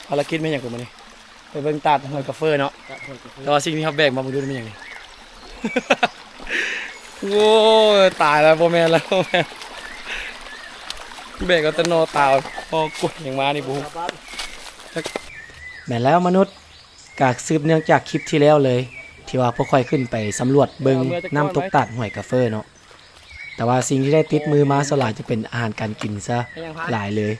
ພາລະກິດແມ່ນຫຍັງກະມື້ນີ້? ໄປເບິ່ງຕາດຫ້ວຍກາເຟີເນາະ. ຕາດຫ້ວຍກາເຟີ. ແຕ່ວ່າສິ່ງທີ່ເຮົາແບກມາ ເບິ່ງດູແມ່ນຫຍັງນີ້? ໂອ້ຍ ຕາຍແລ້ວ ບໍ່ແມ່ນແລ້ວ ບໍ່ແມ່ນ. ແບກເອົາແຕ່ໜໍ່ຕາວ ໜໍ່ກ້ວຍຫຍັງມານີ້ບໍ່ຮູ້. ແມ່ນແລ້ວມະນຸດ. ກະສືບເນື່ອງຈາກຄລິບທີ່ແລ້ວເລີຍ ທີ່ວ່າພວກຂ້ອຍຂຶ້ນໄປສຳຫຼວດເບິ່ງນ້ຳຕົກຕາດຫ້ວຍກາເຟີເນາະ. ແຕ່ວ່າສິ່ງທີ່ໄດ້ຕິດມືມາສ່ວນຫຼາຍຈະເປັນອາຫານການກິນຊະຫຼາຍເລີຍ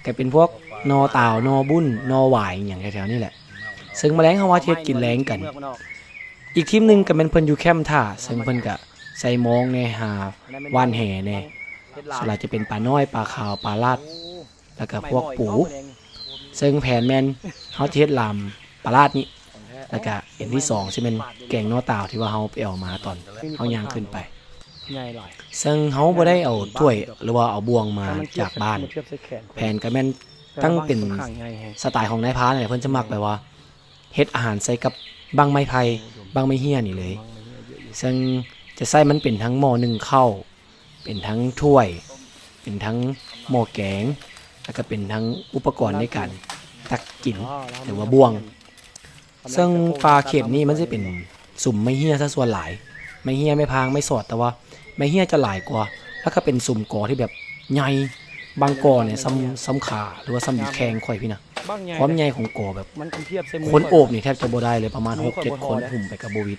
ກະເປັນພວກໜໍ່ຕາວ ໜໍ່ບຸ້ນ ໜໍ່ຫວາຍ ອີ່ຫຍັງແຖວໆນີ້ແຫຼະ. ເຊິ່ງມາແລງເຮົາວ່າຈະເຮັດກິນແລງກັນ. ອີກທີມໜຶ່ງກະແມ່ນເພິ່ນຢູ່ແຄມຖ້າ ເຊິ່ງເພິ່ນກະໃສ່ມອງແດ່ ຫາຫວ່ານແຫແດ່. ສ່ວນຫຼາຍຈະເປັນປານ້ອຍ ປາຂາວ ປາລາດ ແລ້ວກະພວກປູ. ເຊິ່ງແຜນແມ່ນເຮົາຈະເຮັດລາມປາລາດນີ້ ແລ້ວກະອັນທີສອງຊິແມ່ນແກງໜໍ່ຕາວທີ່ວ່າເຮົາໄປເອົາມາຕອນເຮົາຍ່າງຂຶ້ນໄປ. ເຊິ່ງເຮົາບໍ່ໄດ້ເອົາຖ້ວຍ ຫຼືວ່າເອົາບ່ວງມາຈາກບ້ານ. ແຜນກະແມ່ນຕັ້ງເປັນສະໄຕຂອງນາຍພານແຫຼະ ເພິ່ນຈະມັກແບບວ່າເຮັດອາຫານໃສ່ກັບບັ້ງໄມ້ໄຜ່ ບັ້ງໄມ້ເຮ້ຍນີ້ເລີຍ. ເຊິ່ງຈະໃຊ້ມັນເປັນທັງໝໍ້ໜຶ້ງເຂົ້າ ເປັນທັງຖ້ວຍ ເປັນທັງໝໍ້ແກງ ແລ້ວກະເປັນທັງອຸປະກອນໃນການຕັກກິນ ຫຼືວ່າບ່ວງ. ເຊິ່ງປ່າເຂດນີ້ມັນຈະເປັນສຸມໄມ້ເຮ້ຍຊະສ່ວນຫຼາຍ ໄມ້ເຮ້ຍ ໄມ້ພາງ ໄມ້ສອດ ແຕ່ວ່າໄມ້ເຮ້ຍຈະຫຼາຍກວ່າ ແລ້ວກະເປັນສຸມກໍທີ່ແບບໃຫຍ່ ບາງກໍນີ້ສ່ຳ ສ່ຳຂາ ຫຼືວ່າສ່ຳແຂ້ງຂ້ອຍພີ້ນະ. ຄວາມໃຫຍ່ຂອງກໍແບບ ຄົນໂອບນີ້ແທບຈະບໍ່ໄດ້ເລີຍ ປະມານຫົກເຈັດຄົນຫຸ້ມໄປກະບໍ່ຫວິດ.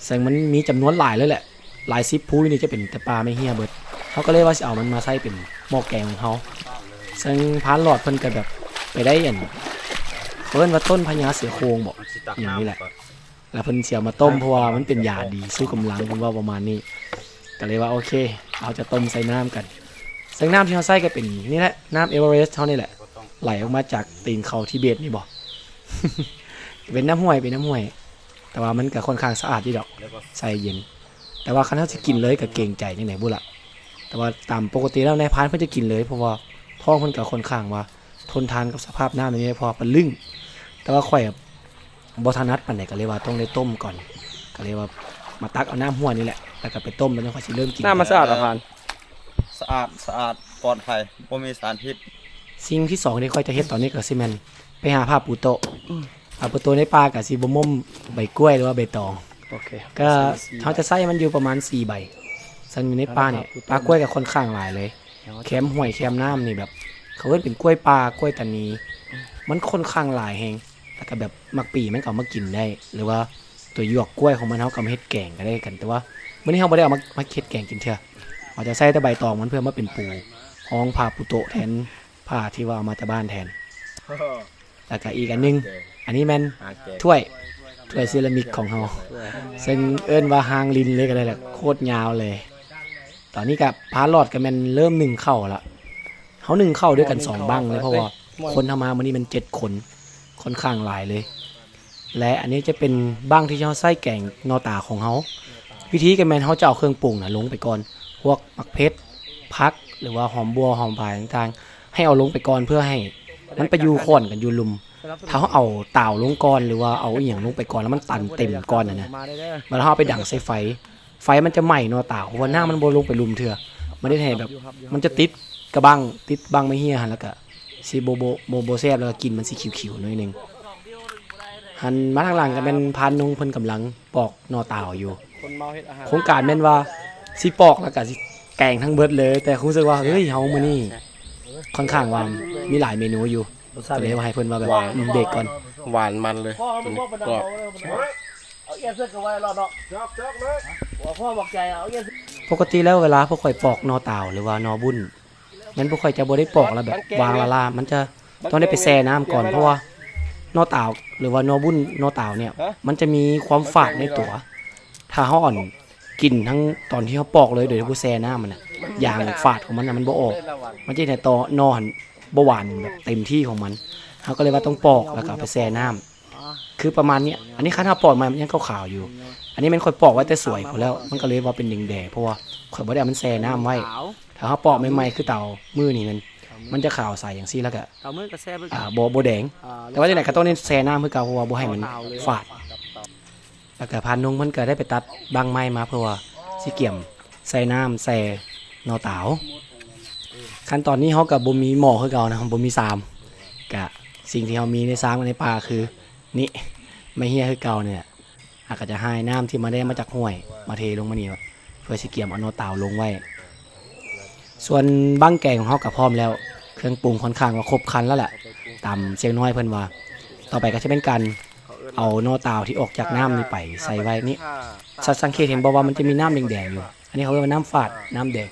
ເຊິ່ງມັນມີຈຳນວນຫຼາຍເລີຍແຫຼະ ຫຼາຍສິບພູນີ້ຈະເປັນແຕ່ປ່າໄມ້ເຮ້ຍເບິດ. ເຮົາກະເລີຍວ່າຊິເອົາມັນມາໃຊ້ເປັນໝໍ້ແກງຂອງເຮົາ. ເຊິ່ງພານຫຼອດເພິ່ນກະແບບໄປໄດ້ອັນ ເຂົາເອີ້ນວ່າຕົ້ນພະຍາເສືອໂຄ່ງບໍ ອີ່ຫຍັງນີ້ແຫຼະ ແລ້ວເພິ່ນຊິເອົາມາຕົ້ມ ເພາະວ່າມັນເປັນຢາດີ ຊູກຳລັງ ເພິ່ນເວົ້າປະມານນີ້. ກະເລີຍວ່າໂອເຄ ເຮົາຈະຕົ້ມໃສ່ນ້ຳກັນ. ເຊິ່ງນ້ຳທີ່ເຮົາໃຊ້ກະເປັນນີ້ແຫຼະ ນ້ຳເອເວີເຣສເຮົານີ້ແຫຼະ ໄຫຼອອກມາຈາກຕີນເຂົາທິເບດນີ້ບໍ. ເປັນນ້ຳຫ້ວຍ ເປັນນ້ຳຫ້ວຍ ແຕ່ວ່າມັນກະຂ້ອນຂ້າງສະອາດຢູ່ດອກ ໃສເຢັນ. ແຕ່ວ່າຄັນເຮົາຊິກິນເລີຍກະເກງໃຈຈັ່ງໃດບໍ່ລະ. ແຕ່ວ່າຕາມປົກກະຕິແລ້ວນາຍພານເພິ່ນຈະກິນເລີຍ ເພາະວ່າທ້ອງເພິ່ນກະຂ້ອນຂ້າງວ່າທົນທານກັບສະພາບນ້ຳແບບນີ້ ເພາະວ່າມັນລຶ້ງ. ແຕ່ວ່າຂ້ອຍ ບໍ່ຖະໜັດປານໃດ ກະເລີຍວ່າຕ້ອງໄດ້ຕົ້ມກ່ອນ ກະເລີຍວ່າມາຕັກເອົານ້ຳຫ້ວຍນີ້ແຫຼະ ແລ້ວກະໄປຕົ້ມ ແລ້ວຈັ່ງຄ່ອຍຊິເລີ່ມກິນ. ນ້ຳມັນສະອາດບໍ່ພານ? ສະອາດ ສະອາດ ປອດໄພ ບໍ່ມີສານພິດ. ສິ່ງທີສອງທີ່ຂ້ອຍຈະເຮັດຕອນນີ້ກະຊິແມ່ນໄປຫາຜ້າປູໂຕະ. ຜ້າປູໂຕະໃນປ່າກະຊິບໍ່ໝົ້ມໃບກ້ວຍ ຫຼືວ່າໃບຕອງ. ໂອເຄ ກະເຮົາຈະໃຊ້ມັນຢູ່ປະມານສີ່ໃບ. ເຊິ່ງຢູ່ໃນປ່ານີ້ ປ່າກ້ວຍກະຂ້ອນຂ້າງຫຼາຍເລີຍ ແຄມຫ້ວຍແຄມນ້ຳນີ້ແບບ ເຂົາເອີ້ນເປັນກ້ວຍປ່າ ກ້ວຍຕານີ ມັນຂ້ອນຂ້າງຫຼາຍແຮງ. ແລ້ວກະແບບໝາກປີມັນກະເອົາມາກິນໄດ້ ຫຼືວ່າໂຕຢວກກ້ວຍຂອງມັນເຮົາກະເອົາມາເຮັດແກງກະໄດ້ຄືກັນ. ແຕ່ວ່າມື້ນີ້ເຮົາບໍ່ໄດ້ເອົາມາ ມາເຮັດແກງກິນເທື່ອ ເຮົາຈະໃຊ້ແຕ່ໃບຕອງມັນເພື່ອມາເປັນປູຮອງຜ້າປູໂຕະແທນ ຜ້າທີ່ວ່າເອົາມາແຕ່ບ້ານແທນ. ແລ້ວກະອີກອັນໜຶ່ງ ອັນນີ້ແມ່ນຖ້ວຍ ຖ້ວຍເຊຣາມິກຂອງເຮົາ ເຊິ່ງເອີ້ນວ່າຮ່າງລິນເລີຍກະໄດ້ແຫຼະ ໂຄດຍາວເລີຍ. ຕອນນີ້ກະພານຫຼອດກະແມ່ນເລີ່ມໜຶ້ງເຂົ້າລະ. ເຮົາໜຶ້ງເຂົ້າດ້ວຍກັນສອງບັ້ງເລີຍ ເພາະວ່າຄົນເຮົາມາມື້ນີ້ແມ່ນເຈັດຄົນ ຂ້ອນຂ້າງຫຼາຍເລີຍ. ແລະ ອັນນີ້ຈະເປັນບັ້ງທີ່ເຮົາໃຊ້ແກງໜໍ່ຕາຂອງເຮົາ. ວິທີກະແມ່ນເຮົາຈະເອົາເຄື່ອງປຸງນະລົງໄປກ່ອນ ພວກໝາກເຜັດ ຜັກ ຫຼືວ່າຫອມບົ່ວ ຫອມບາຍຕ່າງໆ ໃຫ້ເອົາລົງໄປກ່ອນ ເພື່ອໃຫ້ມັນໄປຢູ່ຂ້ອນກັນຢູ່ລຸ່ມ. ຖ້າເຮົາເອົາຕາວລົງກ່ອນ ຫຼືວ່າເອົາອີ່ຫຍັງລົງໄປກ່ອນ ແລ້ວມັນຕັນເຕັມກ່ອນຫັ້ນນະ ບາດເຮົາເອົາໄປດັງໃສ່ໄຟ ໄຟມັນຈະໄໝ້ໜໍ່ຕາວ ເພາະວ່ານ້ຳມັນບໍ່ລົງໄປລຸ່ມເທື່ອ. ມັນເຮັດໃຫ້ແບບ ມັນຈະຕິດກະບັ້ງ ຕິດບັ້ງໄມ້ເຮ້ຍຫັ້ນ ແລ້ວກະຊິບໍ່ ບໍ່ ບໍ່ ບໍ່ແຊບ ແລ້ວກະກິ່ນມັນຊິຂິວໆໜ້ອຍໜຶ່ງ. ຫັນມາທາງຫຼັງກະແມ່ນພານນົງເພິ່ນກຳລັງປອກໜໍ່ຕາວຢູ່. ໂຄງການແມ່ນວ່າຊິປອກແລ້ວກະຊິແກງທັງເບິດເລີຍ ແຕ່ຮູ້ສຶກວ່າ ເຮີ້ຍ ເຮົາມື້ນີ້ຂ້ອນຂ້າງວ່າມີຫຼາຍເມນູຢູ່ ກະເລີຍວ່າໃຫ້ເພິ່ນວ່າແບບ ອືມ ເບຣກກ່ອນ. ຫວານມັນເລີຍ ໂຕນີ້ກອບ. ປົກກະຕິແລ້ວເວລາພວກຂ້ອຍປອກໜໍ່ຕາວ ຫຼືວ່າໜໍ່ບຸ້ນ ແມ່ນພວກຂ້ອຍຈະບໍ່ໄດ້ປອກແລ້ວແບບວາງລ້າໆ ມັນຈະຕ້ອງໄດ້ໄປແຊ່ນ້ຳກ່ອນ ເພາະວ່າໜໍ່ຕາວ ຫຼືວ່າໜໍ່ບຸ້ນ ໜໍ່ຕາວເນີ້ຍ ມັນຈະມີຄວາມຝາດໃນຕົວ. ຖ້າເຮົາ ອັນ ກິນທັງຕອນທີ່ເຮົາປອກເລີຍໂດຍທີ່ບໍ່ແຊ່ນ້ຳມັນນະ ຢາງຝາດຂອງມັນນະມັນບໍ່ອອກ ມັນຈະເຮັດໃຫ້ຕໍ່ໜໍ່ຫັ້ນບໍ່ຫວານແບບເຕັມທີ່ຂອງມັນ. ເຮົາກະເລີຍວ່າຕ້ອງປອກ ແລ້ວກະເອົາໄປແຊ່ນ້ຳ ຄືປະມານນີ້. ອັນນີ້ຄັນເຮົາປອກໃໝ່ມັນຍັງຂາວໆຢູ່ ອັນນີ້ແມ່ນຂ້ອຍປອກໄວ້ແຕ່ສວຍພຸ້ນແລ້ວ ມັນກະເລີຍວ່າເປັນແດງໆ ເພາະວ່າຂ້ອຍບໍ່ໄດ້ເອົາມັນແຊ່ນ້ຳໄວ້. ຖ້າເຮົາປອກໃໝ່ໆ ຄືເຕົາມື້ນີ້ແມ່ນ ມັນຈະຂາວໃສຈັ່ງຊີ້ ແລ້ວກະ ເຕົາມື້ກະແຊ່ເບິດ ອາ ບໍ່ ບໍ່ແດງ ອາ ແຕ່ວ່າຈັ່ງໃດກະຕ້ອງໄດ້ແຊ່ນ້ຳຄືເກົ່າ ເພາະວ່າບໍ່ໃຫ້ມັນຝາດ. ແລ້ວກະພານນົງເພິ່ນກະໄດ້ໄປຕັດບັ້ງໄມ້ມາ ເພື່ອວ່າຊິກຽມໃສ່ນ້ຳແຊ່ໜໍ່ຕາວ. ຂັ້ນຕອນນີ້ເຮົາກະບໍ່ມີໝໍ້ຄືເກົ່ານະ ບໍ່ມີຊາມ ກະ ສິ່ງທີ່ເຮົາມີໃນຊາມກັບໃນປ່າຄື ນີ້ ໄມ້ເຫ້ຍຄືເກົ່ານີ້ແຫຼະ. ເຮົາກໍຈະຫາຍນ້ຳທີ່ມາໄດ້ມາຈາກຫ້ວຍ ມາເທລົງມານີ້ ເພື່ອຊິກຽມເອົາໜໍ່ຕາວລົງໄວ້. ສ່ວນບັ້ງແກງຂອງເຮົາກໍພ້ອມແລ້ວ, ເຄື່ອງປຸງຂ້ອນຂ້າງວ່າຄົບຄັນແລ້ວແຫຼະ ຕາມຊຽງນ້ອຍເພິ່ນວ່າ. ຕໍ່ໄປກໍຈະເປັນການເອົາໜໍ່ຕາວທີ່ອອກຈາກນ້ຳນີ້ໄປໃສ່ໄວ້ນີ້. ສັງເກດເຫັນບໍ່ວ່າມັນຈະມີນ້ຳແດງໆຢູ່? ອັນນີ້ເຂົາເອີ້ນວ່ານ້ຳຝາດ ນ້ຳແດງ.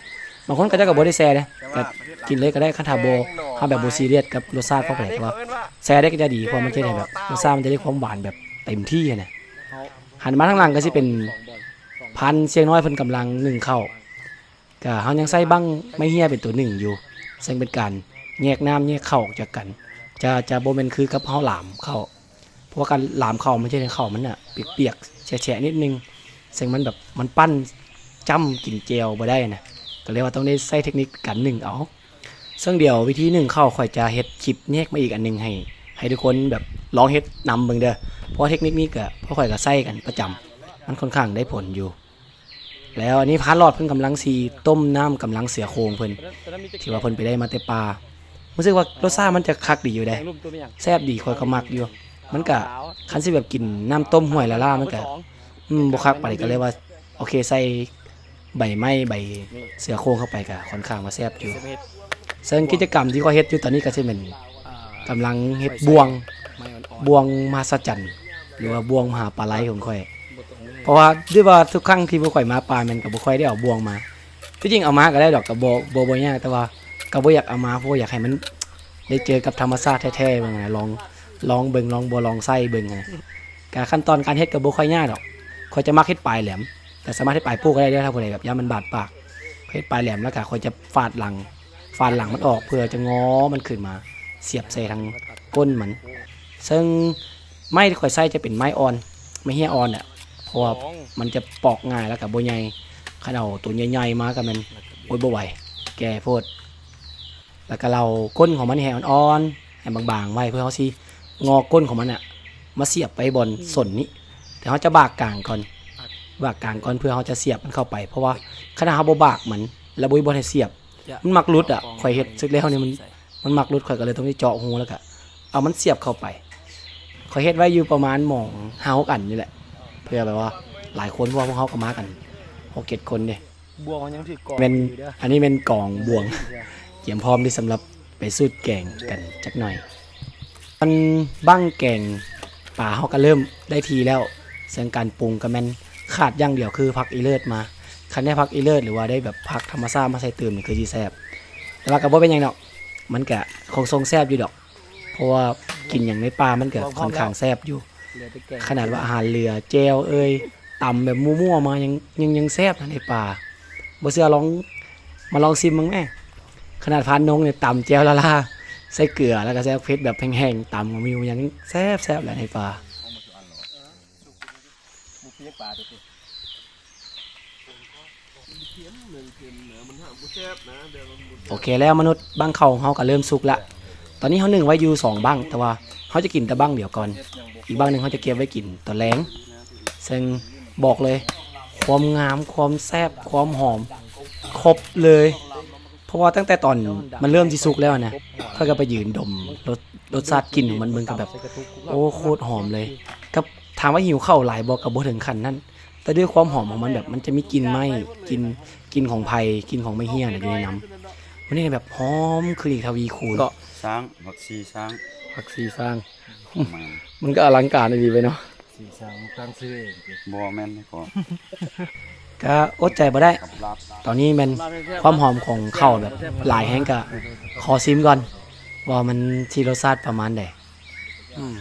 ບາງຄົນເຂົາເຈົ້າກໍບໍ່ໄດ້ແຊ່ເດ້ ກໍກິນເລີຍກໍໄດ້ ຄັນຖ້າບໍ່ ເຮົາແບບບໍ່ຊີຣຽສກັບລົດຊາດຂອງໃຜ. ແຕ່ວ່າແຊ່ໄດ້ກໍຈະດີ ເພາະວ່າມັນຈະເຮັດໃຫ້ແບບລົດຊາດມັນຈະໄດ້ຄວາມຫວານແບບເຕັມທີ່ຫັ້ນນະ. ຫັນມາທາງຫຼັງກໍຊິເປັນພານຊຽງນ້ອຍເພິ່ນກຳລັງໜຶ້ງເຂົ້າ. ກະເຮົາຍັງໃຊ້ບັ້ງໄມ້ເຫ້ຍເປັນຕົວໜຶ້ງຢູ່ ເຊິ່ງເປັນການແຍກນ້ຳແຍກເຂົ້າອອກຈາກກັນ. ຈະ ຈະບໍ່ແມ່ນຄືກັບເຮົາຫຼາມເຂົ້າ ເພາະວ່າການຫຼາມເຂົ້າມັນຈະເຮັດໃຫ້ເຂົ້າມັນນະປຽກໆ ແສະໆ ນິດໜຶ່ງ ເຊິ່ງມັນແບບ ມັນປັ້ນຈ້ຳກິນແຈ່ວບໍ່ໄດ້ນະ. ກໍເລີຍວ່າຕ້ອງໄດ້ໃຊ້ເທັກນິກການໜຶ້ງເອົາ. ເຊິ່ງດຽວວິທີໜຶ້ງເຂົ້າ ຂ້ອຍຈະເຮັດຄລິບແຍກມາອີກອັນໜຶ່ງໃຫ້ ໃຫ້ທຸກຄົນແບບລອງເຮັດນຳເບິ່ງເດີ ເພາະວ່າເທັກນິກນີ້ກະ ພວກຂ້ອຍກະໃຊ້ກັນປະຈຳ ມັນຂ້ອນຂ້າງໄດ້ຜົນຢູ່. ແລ້ວອັນນີ້ພານຫຼອດເພິ່ນກຳລັງຊິຕົ້ມນ້ຳກຳລັງເສືອໂຄງເພິ່ນ ທີ່ວ່າເພິ່ນໄປໄດ້ມາແຕ່ປ່າ. ຮູ້ສຶກວ່າລົດຊາດມັນຈະຄັກດີຢູ່ເດ້ ແຊບດີ ຂ້ອຍກໍມັກຢູ່. ມັນກະ ຄັນຊິແບບກິນນ້ຳຕົ້ມຫ້ວຍລ້າໆ ມັນກະ ອືມ ບໍ່ຄັກປານໃດ ກໍເລີຍວ່າ ໂອເຄ ໃສ່ໃບໄມ້ ໃບເສືອໂຄງເຂົ້າໄປກະຂ້ອນຂ້າງວ່າແຊບຢູ່. ເຊິ່ງກິດຈະກຳທີ່ຂ້ອຍເຮັດຢູ່ຕອນນີ້ກໍຊິແມ່ນ ກຳລັງເຮັດບ່ວງ ບ່ວງມະຫັດສະຈັນ ຫຼືວ່າບ່ວງມະຫາປາໄລຂອງຂ້ອຍ. ເພາະວ່າດ້ວຍວ່າທຸກຄັ້ງທີ່ພວກຂ້ອຍມາປ່າ ແມ່ນກໍບໍ່ຄ່ອຍໄດ້ເອົາບ່ວງມາ. ທີ່ຈິງເອົາມາກໍໄດ້ດອກ ກໍບໍ່ ບໍ່ ບໍ່ຍາກ ແຕ່ວ່າກໍບໍ່ຢາກເອົາມາ ເພາະວ່າຢາກໃຫ້ມັນໄດ້ເຈີກັບທຳມະຊາດແທ້ໆເບິ່ງນະ ລອງ ລອງເບິ່ງ ລອງບໍ່ລອງໃຊ້ເບິ່ງນະ. ກະຂັ້ນຕອນການເຮັດກໍບໍ່ຄ່ອຍຍາກດອກ ຂ້ອຍຈະມັກເຮັດປາຍແຫຼມ ແຕ່ສາມາດເຮັດປາຍໂປ້ກໍໄດ້ເດີ ຖ້າຜູ້ໃດແບບຢ້ານມັນບາດປາກ. ເຮັດປາຍແຫຼມ ແລ້ວກໍຂ້ອຍຈະຟາດຫຼັງ ຟາດຫຼັງມັນອອກ ເພື່ອຈະງໍມັນຂຶ້ນມາ ສຽບໃສ່ທາງກົ້ນມັນ. ເຊິ່ງໄມ້ທີ່ຂ້ອຍໃຊ້ຈະເປັນໄມ້ອ່ອນ ໄມ້ເຫ້ຍອ່ອນແຫຼະ ເພາະວ່າມັນຈະປອກງ່າຍ ແລ້ວກໍບໍ່ໃຫຍ່. ຄັນເອົາໂຕໃຫຍ່ໆມາກໍແມ່ນ ໂອ້ຍ ບໍ່ໄຫວ ແກ່ໂພດ. ແລ້ວກໍເລົາກົ້ນຂອງມັນໃຫ້ອ່ອນໆ ໃຫ້ບາງໆໄວ້ ເພື່ອເຮົາຊິງໍ້ກົ້ນຂອງມັນນະ ມາສຽບໄວ້ບ່ອນສົ້ນນີ້. ແຕ່ເຮົາຈະບາກກາງກ່ອນ ບາກກາງກ່ອນ ເພື່ອເຮົາຈະສຽບມັນເຂົ້າໄປ ເພາະວ່າຄັນເຮົາບໍ່ບາກມັນ ແລ້ວບໍ່ມີບ່ອນໃຫ້ສຽບ ມັນມັກຫຼຸດອະ. ຂ້ອຍເຮັດສຸດແລ້ວນີ້ ມັນ ມັນມັກຫຼຸດ ຂ້ອຍກໍເລີຍຕ້ອງໄດ້ເຈາະຮູ ແລ້ວກໍເອົາມັນສຽບເຂົ້າໄປ. ຂ້ອຍເຮັດໄວ້ຢູ່ປະມານໝ່ອງຫ້າຫົກອັນນີ້ແຫຼະ ເພື່ອແບບວ່າຫຼາຍຄົນ ເພາະວ່າພວກເຮົາກໍມາກັນຫົກເຈັດຄົນເດ້. ແມ່ນ ອັນນີ້ແມ່ນກອງບ່ວງ ກຽມພ້ອມທີ່ສຳລັບໄປສູດແກງກັນຈັກໜ່ອຍ. ອັນບັ້ງແກງປາເຮົາກໍເລີ່ມໄດ້ທີ່ແລ້ວ ເຊິ່ງການປຸງກໍແມ່ນຂາດຢ່າງດຽວຄືຜັກອີເລີດມາ. ຄັນໄດ້ຜັກອີເລີດ ຫຼືວ່າໄດ້ແບບຜັກທຳມະຊາດມາໃສ່ຕື່ມນີ້ຄືຊິແຊບ. ແຕ່ວ່າກໍບໍ່ເປັນຫຍັງດອກ ມັນກະຄົງຊົງແຊບຢູ່ດອກ ເພາະວ່າກິນຫຍັງໃນປ່າມັນກະຂ້ອນຂ້າງແຊບຢູ່. ຂະໜາດວ່າອາຫານເຫຼືອ ແຈ່ວເອີຍ ຕຳແບບມົ້ວໆມາ ຍັງ ຍັງ ຍັງແຊບນະໃນປ່າ. ບໍ່ເຊື່ອລອງ ມາລອງຊິມເບິ່ງແມ້. ຂະໜາດພານນົງນີ້ຕຳແຈ່ວລ້າໆ ໃສ່ເກືອ ແລ້ວກໍໃສ່ບັກເຜັດແບບແຫ້ງໆ ຕຳກໍມີ ຍັງແຊບໆແຫຼະໃນປ່າ. ໂອເຄແລ້ວມະນຸດ ບັ້ງເຂົ້າຂອງເຮົາກໍເລີ່ມສຸກລະ. ຕອນນີ້ເຮົາໜຶ້ງໄວ້ຢູ່ສອງບັ້ງ ແຕ່ວ່າເຮົາຈະກິນແຕ່ບັ້ງດຽວກ່ອນ ອີກບັ້ງໜຶ່ງເຮົາຈະເກັບໄວ້ກິນຕອນແລງ. ເຊິ່ງບອກເລີຍ ຄວາມງາມ ຄວາມແຊບ ຄວາມຫອມ ຄົບເລີຍ. ເພາະວ່າຕັ້ງແຕ່ຕອນມັນເລີ່ມຊິສຸກແລ້ວນະ ຂ້ອຍກໍໄປຢືນດົມລົດ ລົດຊາດກິ່ນຂອງມັນເບິ່ງ ກໍແບບ ໂອ້ ໂຄດຫອມເລີຍ. ກໍຖາມວ່າຫິວເຂົ້າຫຼາຍບໍ່ ກໍບໍ່ເຖິງຂັ້ນນັ້ນ ແຕ່ດ້ວຍຄວາມຫອມຂອງມັນ ແບບມັນຈະມີກິ່ນໄມ້ ກິ່ນ ກິ່ນຂອງໄຜ່ ກິ່ນຂອງໄມ້ເຫ້ຍນະຢູ່ໃນນຳ ມັນເຮັດໃຫ້ແບບຫອມຂຶ້ນອີກທະວີຄູນ. ເກາະຊ້າງ ຜັກຊີຊ້າງ ຜັກຊີຊ້າງ ມັນກໍອະລັງການອີ່ຫຼີເວີຍເນາະ. ຊີຊ້າງຕັ້ງຊື່ເອງຕິ? ບໍ່ແມ່ນ ກໍ ກໍອົດໃຈບໍ່ໄດ້ ຕອນນີ້ແມ່ນຄວາມຫອມຂອງເຂົ້າແບບຫຼາຍແຮງ ກໍຂໍຊີມກ່ອນວ່າມັນຊິລົດຊາດປະມານໃດ. ອືມ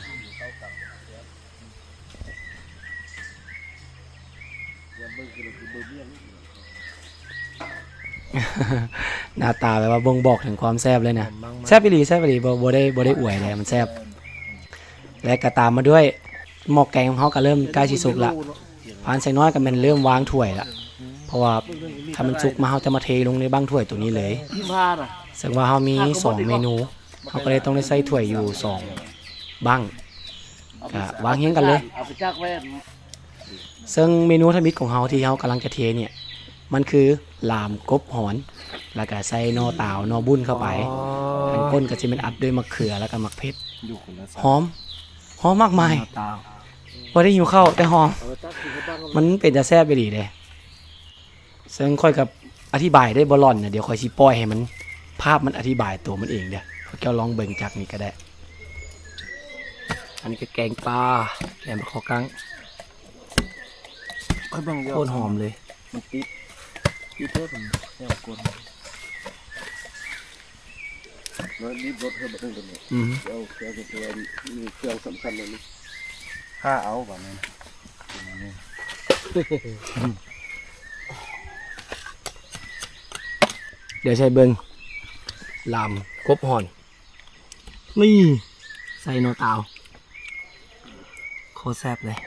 ໜ້າຕາແບບວ່າບົ່ງບອກເຖິງຄວາມແຊບເລີຍນະ. ແຊບອີ່ຫຼີ ແຊບອີ່ຫຼີ ບໍ່ ບໍ່ໄດ້ ບໍ່ໄດ້ອວຍເດ້ ມັນແຊບ. ແລະກໍຕາມມາດ້ວຍໝໍ້ແກງຂອງເຮົາກໍເລີ່ມໃກ້ຊິສຸກລະ. ພານຊາຍນ້ອຍກໍແມ່ນເລີ່ມວາງຖ້ວຍລະ ເພາະວ່າຖ້າມັນສຸກມາ ເຮົາຈະມາເທລົງໃນບັ້ງຖ້ວຍໂຕນີ້ເລີຍ. ເຊິ່ງວ່າເຮົາມີສອງເມນູ ເຮົາກໍເລີຍຕ້ອງໄດ້ໃຊ້ຖ້ວຍຢູ່ສອງບັ້ງ ກະວາງຮຽງກັນເລີຍ. ເຊິ່ງເມນູທຳອິດຂອງເຮົາທີ່ເຮົາກຳລັງຈະເທນີ້ ມັນຄືລາມກົບຫອນ ແລ້ວກະໃສ່ໜໍ່ຕາວ ໜໍ່ບຸ້ນເຂົ້າໄປ. ທາງກົ້ນກໍຊິແມ່ນອັດດ້ວຍໝາກເຂືອ ແລ້ວກະໝາກເຜັດ. ຫອມ ຫອມມາກມາຍ ບໍ່ໄດ້ຫິວເຂົ້າ ແຕ່ຫອມ ມັນເປັນຕາແຊບອີ່ຫຼີເດ້. ເຊິ່ງຂ້ອຍກໍອະທິບາຍໄດ້ບໍ່ຫຼ້ອນນະ, ດຽວຂ້ອຍຊິປ່ອຍໃຫ້ມັນ ພາບມັນອະທິບາຍໂຕມັນເອງເດີ້. ພວກເຈົ້າລອງເບິ່ງຈາກນີ້ກໍໄດ້. ອັນນີ້ກໍແກງປາ ແກງປາຄໍກັ້ງ. ຂ້ອຍເບິ່ງຢູ່ ໂຄດຫອມເລີຍ. ມັນຕິດ ຕິດເດີ ມັນແນວກົນ. ມາລີບລົດໃຫ້ບັດນີ້ ອືມ ເອົາເຄື່ອງ ເຄື່ອງສຳຄັນອັນນີ້ ຖ້າເອົາບາດນີ້. ດຽວໃສ່ເບິ່ງ ລາມກົບຮ່ອນ ນີ້ ໃສ່ໜໍ່ຕາວ ໂຄດແຊບເລີຍ.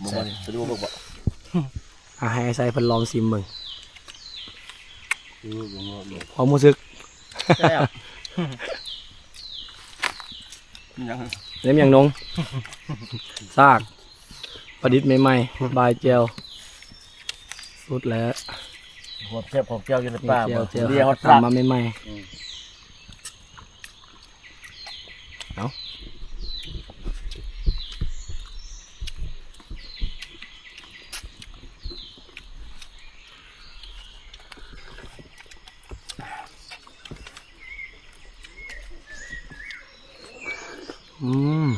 ແຊບ ສະດວກບໍ່? ອ່າ ໃຫ້ອ້າຍໄຊເພິ່ນລອງຊີມເບິ່ງ ຄວາມຮູ້ສຶກ. ແຊບ ຫຍັງ ເລັມຫຍັງນົງ ຊາກ ປາດິດໃໝ່ໆ ບາຍແຈ່ວ ສຸດແລ້ວ. ຄວາມແຊບຂອງແຈ່ວຢູ່ໃນປ່າ ແຈ່ວ ແຈ່ວ ເລີຍຮອດ ຕຳມາໃໝ່ໆ ອືມ. ເອົາ ອືມ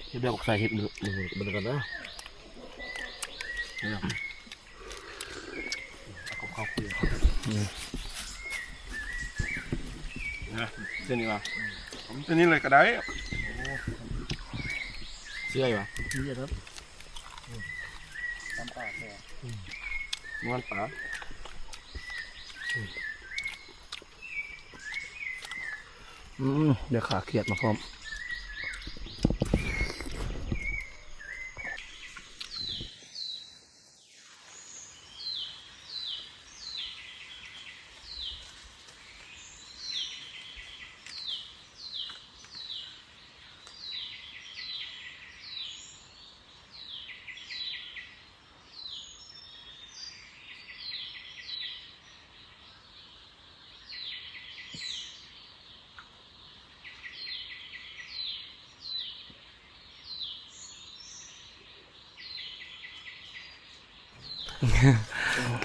ເຮັດແບບໃສ່ເຫັດ ເບິ່ງ ເບິ່ງກັນເດີ. ເອົາກັບເຂົ້າຄຸຍ ອືມ ນະ ເສັ້ນນີ້ວ່າ ເສັ້ນນີ້ເລີຍກໍໄດ້ ເຊື່ອຢູ່ວ່າ ນີ້ເດີ ອືມ ຕຳປາແຊບ ອືມ ນວນປາ ອືມ ໄດ້ຂາຂຽດມາພ້ອມ.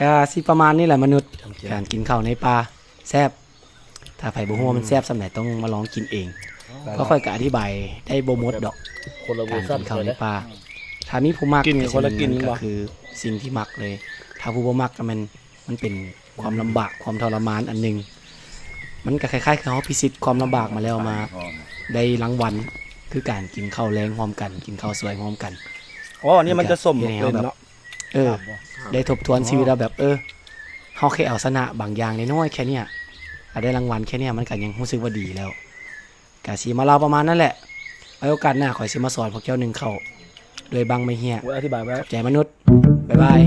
ກະຊິປະມານນີ້ແຫຼະມະນຸດ ການກິນເຂົ້າໃນປ່າແຊບ. ຖ້າໃຜບໍ່ຮູ້ວ່າມັນແຊບສ່ຳໃດ ຕ້ອງມາລອງກິນເອງ ເພາະຂ້ອຍກະອະທິບາຍໄດ້ບໍ່ໝົດດອກ ການກິນເຂົ້າໃນປ່າ. ຖ້າມີຜູ້ມັກ ກໍຊິແມ່ນ ກໍຄືສິ່ງທີ່ມັກເລີຍ. ຖ້າຜູ້ບໍ່ມັກ ກໍແມ່ນ ມັນເປັນຄວາມລຳບາກ ຄວາມທໍລະມານອັນໜຶ່ງ. ມັນກໍຄ້າຍໆ ຄືເຮົາພິຊິດຄວາມລຳບາກມາແລ້ວ ມາໄດ້ລາງວັນ ຄືການກິນເຂົ້າແລງຮ່ວມກັນ ກິນເຂົ້າສວຍຮ່ວມກັນ. ອໍ ອັນນີ້ມັນຈະສົ້ມເປັນເນາະ. ເອີ ໄດ້ທົບທວນຊີວິດວ່າແບບ ເອີ ເຮົາເຄີຍເອົາຊະນະບາງຢ່າງນ້ອຍໆ ແຄ່ເນີ້ຍ ລະໄດ້ລາງວັນແຄ່ເນີ້ຍ ມັນກໍຍັງຮູ້ສຶກວ່າດີແລ້ວ. ກະຊິມາເລົ່າປະມານນັ້ນແຫຼະ. ໄວ້ໂອກາດໜ້າ ຂ້ອຍຊິມາສອນພວກເຈົ້າໜຶ້ງເຂົ້າດ້ວຍບັ້ງໄມ້ເຮ້ຍ. ອະທິບາຍໄວ້. ຂອບໃຈມະນຸດ. ບາຍບາຍ.